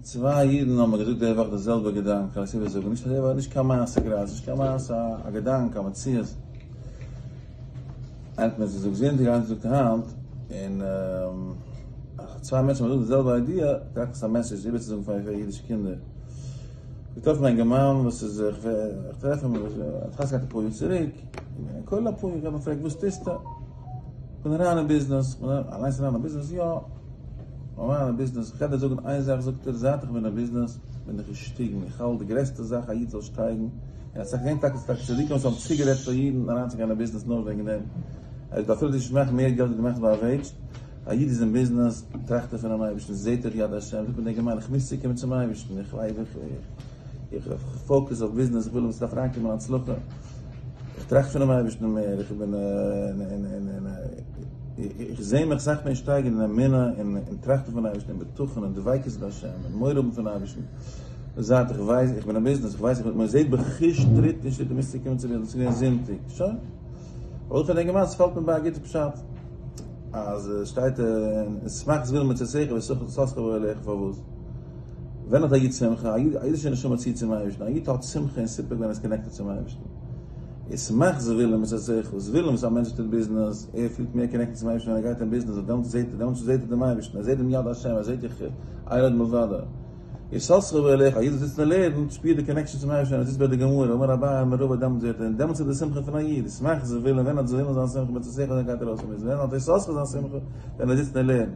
צוויי אידן האבן מיר געזאגט די וואך די זעלבע געדאנק, כ'וועל עס איבערזאגן, נישט די וואך, נישט קיין מעשה גראדע, נישט קיין מעשה, א געדאנק, א מציאות. איינער האט מיר עס געזאגט זונטאג, איינער האט עס געזאגט היינט, און צוויי מענטשן האבן געזאגט די זעלבע idea, טראכט איך ס'איז א message איבערצוזאגן פאר אידישע קינדער. געטראפן א אינגערמאן וואס איז, איך טרעף אים, ער האט חתונה געהאט אפאר יאר צוריק, אין כולל אפאר יאר, איך האב אים געפרעגט וואס טוסטו? כ'בין אריין אין ביזנעס, כ'בין אליינס אריין אין ביזנעס, יא. אריין אין ביזנעס, איך קען דיר זאגן איין זאך זאגט ער, זייט איך בין אין ביזנעס בין איך געשטיגן, איך האלט די גרעסטע זאך א איד זאל שטייגן, און אסאך געווען טאקע טאקע צדיקים וואס האבן צוגערעדט פאר אידן אריינצוגיין אין ביזנעס נאר וועגן דעם, ער זאגט אפילו דו וועסט מאכן מער געלט ווי דו מאכסט ביי א וועידזש, א איד איז אין ביזנעס טראכט ער פונעם אייבערשטן, זעט ער יד השם, זאגט מיר דער אינגערמאן איך מוז צוקומען צום אייבערשטן, איך איך focus אויף ביזנעס, איך וויל אז ס'דארף אריינקומען הצלחה, איך טראכט פונעם אייבערשטן מער, איך בין איך זע מיך סאך מער שטייגן אין אמונה און אין טראכטן פון אייבערשטן און בטחון און דביקות בהשם און מורא האבן פון אייבערשטן, זייט איך ווייס איך בין אין ביזנעס, איך ווייס איך מען זעט בחוש טריט און שריט דו מוזט צוקומען צו ביזנעס, ס'איז געווען זונטאג, שוין. אבער פון די גמרא ס'פאלט מיר ביי א גוטע פשט אז עס שטייט אין שמח זבולון מצאתך וששכר באהליך פארוואס? ווען האט א איד שמחה? א אידישע נשמה ציט צום אייבערשטן, א איד האט שמחה און סיפוק ווען ער איז connected צום אייבערשטן. ושמח זבולון מצאתך, זבולון וואס א מענטש טוט ביזנעס, ער פילט מער connected צום אייבערשטן ווען ער גייט אין ביזנעס, ווייל דעמאלטס זעט ער, דעמאלטס זעט ער דעם אייבערשטן, ער זעט דעם יד השם, ער זעט איך אין עוד מלבדו. יששכר באהלך, א איד וואס זיצט און לערנט, שפירט די connection צום אייבערשטן ווען ער זיצט ביי די גמרא, אמר אביי אמר רבא, דעמאלטס זעט ער, און דעמאלטס איז די שמחה פון א איד, ושמח זבולון, ווען האט זבולון זיין שמחה מצאתך ווען ער גייט ארויס פון ביזנעס, ווען האט יששכר זיין שמחה ווען ער זיצט און לערנט.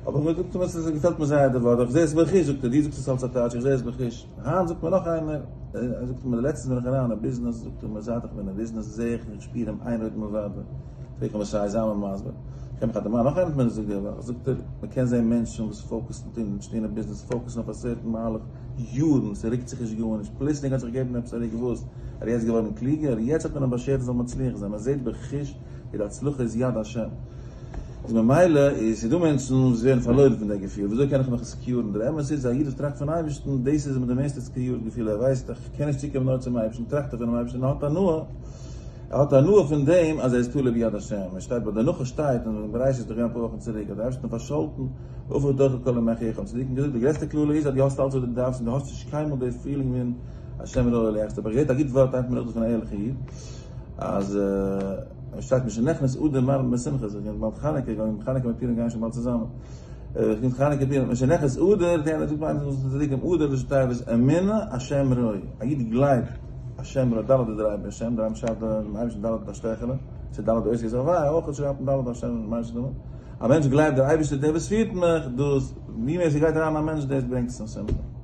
אבער מיר זאגט אים עס געפעלט מיר זייער די ווארט, איך זע עס בחוש, זאגט ער, דו זאגסט עס אלס א טייטש, איך זע עס בחוש. היינט זאגט מיר נאך איינער, ער זאגט מיר לעצטנס בין איך אריין אין ביזנעס, זאגט ער מיר זייט איך בין אין ביזנעס זע איך און שפיר דעם אין עוד מלבדו. פרעג איך אים וואס שייך זיי מיר מסביר. איך קען מיך א דערמאנען נאך איינער האט מיר עס געזאגט די וואך, זאגט ער, מען קען זען מענטשן וואס focus ן טון נישט טון אין ביזנעס, focus ן אויף א certain מהלך יארן, ס'רוקט זיך נישט גארנישט, פלוצלינג האט זיך געגעבן עפעס א רוק, וואס? ער איז יעצט געווארן קלוגער? יעצט האט מען אים באשערט ער זאל מצליח זיין, מען זעט בחוש ווי די הצלחה איז יד השם. איז ממילא איז ס'דא מענטשן וואס ווערן פארלוירן פון דער געפיל, וויאזוי קען איך מיך secure ן? דער אמת איז, א איד וואס טראכט פון אייבערשטן, דאס איז אים די מערסטע secured געפיל, ער ווייסט איך קען נישט צוקומען נאר צום אייבערשטן, טראכט ער פונעם אייבערשטן און ער האט הנאה, ער האט הנאה פון דעם אז ער איז תלוי ביד השם, עס שטייט ביי די נחש שטייט אין בראשית איז דאך געווען אפאר וואכן צוריק, האט דער אייבערשטער פארשאלטן עפר תאכל כל ימי חייך, האבן צדיקים געזאגט די גרעסטע קללה איז אז דו האסט אלץ וואס דו דארפסט און דו האסט נישט קיינמאל די feeling פון השם רועי לי, האב איך געהערט א גוט ווארט היינט מיר נאכדעם פון א ערליכע איד, אז. עס שטייט משנכנס אדר מרבין בשמחה, זיך געווען באלד חנוכה, געווען חנוכה מיט פורים גייען שוין באלד צוזאמען, איך בין חנוכה פורים, משנכנס אדר, די זאגט מען איינס פון די צדיקים, אדר ראשי תיבות אמונה השם רואי, א איד גלייבט השם רואי, ד' איז דער אייבערשטער, השם דער אייבערשטער שרייבט דעם אייבערשטן ד' מיט א שטעכעלע, ס'איז ד' אותיות הוויה, אויך שרייבט מען ד' השם דעם אייבערשטנ'ס נאמען, א מענטש גלייבט דער אייבערשטער דער וואס פירט מיך, דאס ווי מער ס'גייט אריין אין א מענטש דאס ברענגט עס אים שמחה.